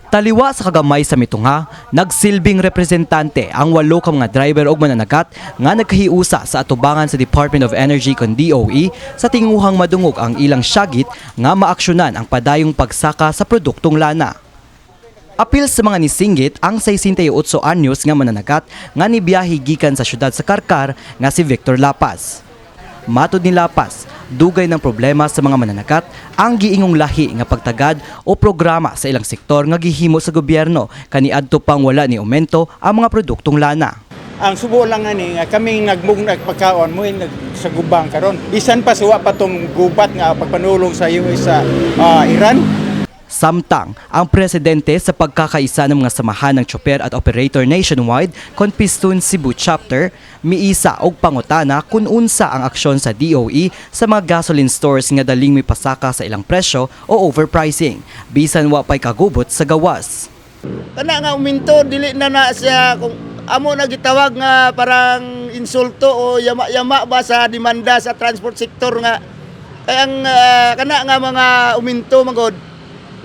Taliwa sa kagamay sa mitungha, nagsilbing representante ang walo ka mga driver og mananagat nga nagkahiusa sa atubangan sa Department of Energy kon DOE sa tinguhang madungog ang ilang syagit nga maaksyonan ang padayong pagsaka sa produktong lana. Apil sa mga nisinggit ang 68 anyos nga mananagat nga nibiyahe gikan sa syudad sa Carcar nga si Victor Lapas. Matod ni Lapas, dugay ng problema sa mga mananagat ang giingong lahi nga pagtagad o programa sa ilang sektor nga gihimo sa gobyerno kaniadto pang wala ni aumento ang mga produktong lana. Ang subo lang ani nga kaming nagmugnag pagkaon mo nag sa gubang karon. Bisan pa suwa pa tong gubat nga pagpanulong sa US sa Iran. Samtang, ang presidente sa pagkakaisa ng mga samahan ng tsoper at operator nationwide, kon Pistun Cebu Chapter, miisa og pangutana kung unsa ang aksyon sa DOE sa mga gasoline stores nga daling mipasaka sa ilang presyo o overpricing, bisan wa pa'y kagubot sa gawas. Kana nga uminto, dili na na siya kung amo na gitawag nga parang insulto o yama-yama ba sa demanda sa transport sector nga kay ang kana nga mga uminto magod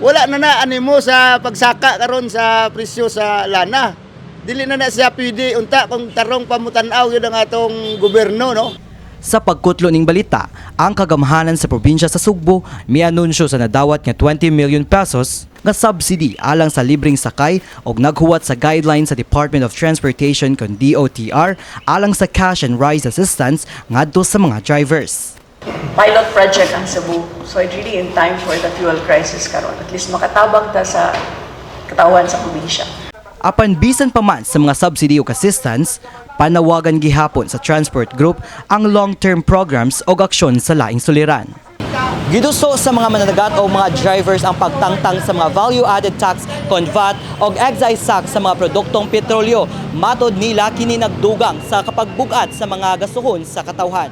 wala na na animo sa pagsaka karon sa presyo sa lana. Dili na na siya pwede unta kung tarong pamutan-aw yun ang atong gobyerno, no. Sa pagkutlo ning balita, ang kagamhanan sa probinsya sa Sugbo mianunsyo sa nadawat nga 20 million pesos nga subsidy alang sa libreng sakay og naghuwat sa guidelines sa Department of Transportation kon DOTR alang sa cash and ride assistance ngadto sa mga drivers. Pilot project ang Cebu. So it's really in time for the fuel crisis karon. At least makatabang ta sa katawan sa probinsya. Apan bisan pa man sa mga subsidy ug assistance, panawagan gihapon sa transport group ang long-term programs o aksyon sa laing suliran. Giduso sa mga mananagat o mga drivers ang pagtangtang sa mga value-added tax kon VAT o excise tax sa mga produktong petrolyo. Matod nila, kini nagdugang sa kapagbugat sa mga gasuhon sa katawhan.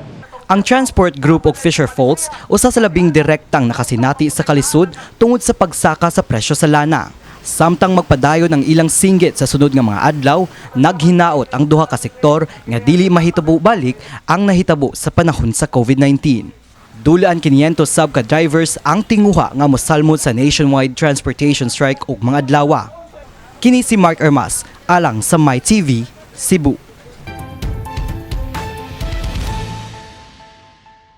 Ang transport group og Fisher Folks usa sa labing direktang nakasinati sa kalisod tungod sa pagsaka sa presyo sa lana. Samtang magpadayon ang ilang singgit sa sunod nga mga adlaw, naghinaot ang duha ka sektor nga dili mahitabo balik ang nahitabo sa panahon sa COVID-19. Dulaan 500 sab ka drivers ang tinguha nga mosalmod sa nationwide transportation strike ug mga adlawa. Kini si Mark Ermas alang sa MyTV, Cebu.